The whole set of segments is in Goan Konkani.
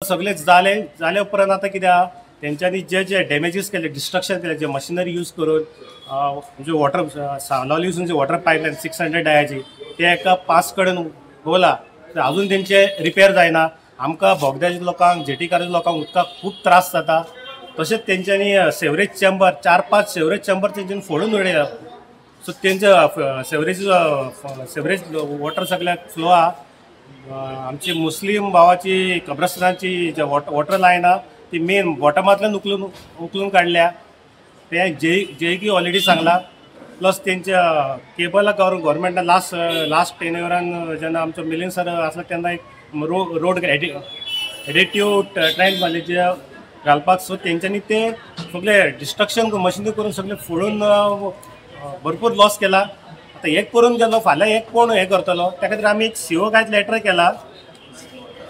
सगळे जाले जाले उपरांत आतां कितें आहा, तेंच्यांनी जे जे डॅमेजीस केले, डिस्ट्रक्शन केले, जे मशिनरी यूज करून, जे वॉटर सावनावलीसून जे वॉटर पायपलायन 600 डायाची ते एका 5 कडेन गोला अजून तेंचे रिपेर जायना. आमकां बोगद्याच्या लोकांक, जेटीकाराच्या लोकांक उदकाक खूब त्रास जाता. तशेंच तेंच्यांनी सेवरेज चेंबर, 4-5 सेवरेज चेंबर तेंच्यांनी फोडून उडयला. सो तेंचे सेवरेज सेवरेज वॉटर सगळ्याक फ्लो आहा. आमची मुस्लीम भावाची कब्रस्तानाची जे वॉटर लायन आहा ती मेन बॉटमांतल्यान उखलून उखलून काडल्या. ते जेईकी ऑलरेडी सांगला. प्लस तेंच्या केबलाक गव्हर्मेंटान लास्ट लास्ट टेन्युअरान जेन्ना आमचो मिलिंद सर आसलो तेन्ना एक रोड एडिटीव ट्रेंड मारले जे घालपाक. सो तेंच्यांनी ते सगळे डिस्ट्रक्शन मशिनरी करून सगळे फोडून भरपूर लॉस केला. आतां एक करून गेलो, फाल्यां एक कोण हें करतलो? त्या खातीर आमी एक सीओक आयज लेटर केला.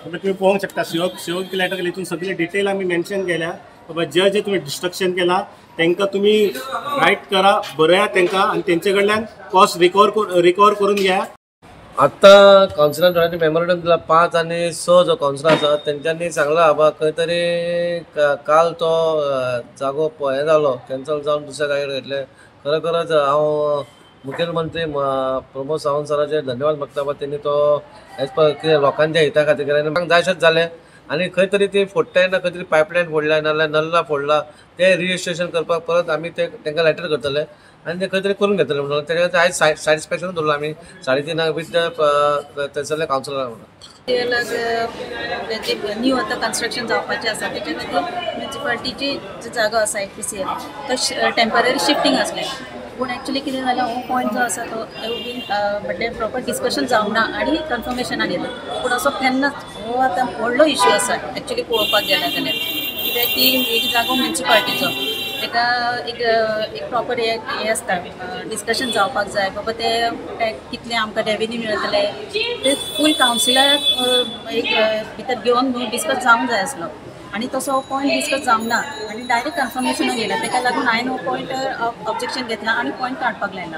तुमी पळोवंक शकता, सीओक लेटर केला. हितून सगळे डिटेल आमी मेन्शन केल्या. बाबा जे जे तुमी डिस्ट्रक्शन केला तांकां तुमी रायट करा, बरया तांकां आनी तेंचे कडल्यान कॉस्ट रिकवर करून घ्या. आतां कावन्सिलान थोड्यांनी मेमोरेंडम दिला. 5 आनी 6 जो कावन्सिलर आसा तेंच्यांनी सांगला बाबा खंय तरी काल तो जागो हें जालो, कॅन्सल जावन दुसऱ्या जाग्यार घेतले. खरोखरच हांव मुखेलमंत्री प्रमोद सावंत सराचे धन्यवाद मागता बाबा तेणी तो एज पर कितें लोकांच्या हिता खातीर केलें आनी जायशेंच जालें. आनी खंय तरी ती फोडटा तेन्ना खंय तरी पायपलायन फोडल्या नाल्यार नल्ला फोडला, ते रिजिस्ट्रेशन करपाक परत आमी ते तांकां लेटर करतले आनी ते खंय तरी करून घेतले म्हणून तेच्या खातीर आयज सॅटिस्फॅक्शन दवरलो आमी 3:30 विथ थंयसरल्या कावन्सिलराक म्हणून. न्यू आतां कन्स्ट्रक्शन जावपाचें आसा तेच्या खातीर म्युनिसिपालिटीची जी जागो आसा APCL तो टेंपररी शिफ्टींग आसलें. पूण एक्चुली कितें जालें, हो पॉयंट जो आसा तो बीन म्हटल्यार प्रॉपर डिस्कशन जावंक ना आनी कन्फर्मेशनाक येयलें. पूण असो केन्नाच हो आतां व्हडलो इश्यू आसा एक्चुली पळोवपाक गेल्यार जाल्यार, कित्याक ती एक जागो म्युनिसिपालिटीचो, ताका एक एक प्रॉपर हें आसता, डिस्कशन जावपाक जाय बाबा ते कितले आमकां रेवेन्यू मेळटले ते फूल कावन्सिलाक एक भितर घेवन डिस्कस जावंक जाय आसलो आनी तसो हो पॉयंट डिस्कस जावंक ना आनी डायरेक्ट कन्फर्मेशनाक येयला. ताका लागून हांवें हो पॉयंट ऑब्जेक्शन घेतला आनी पॉयंट काडपाक लायला.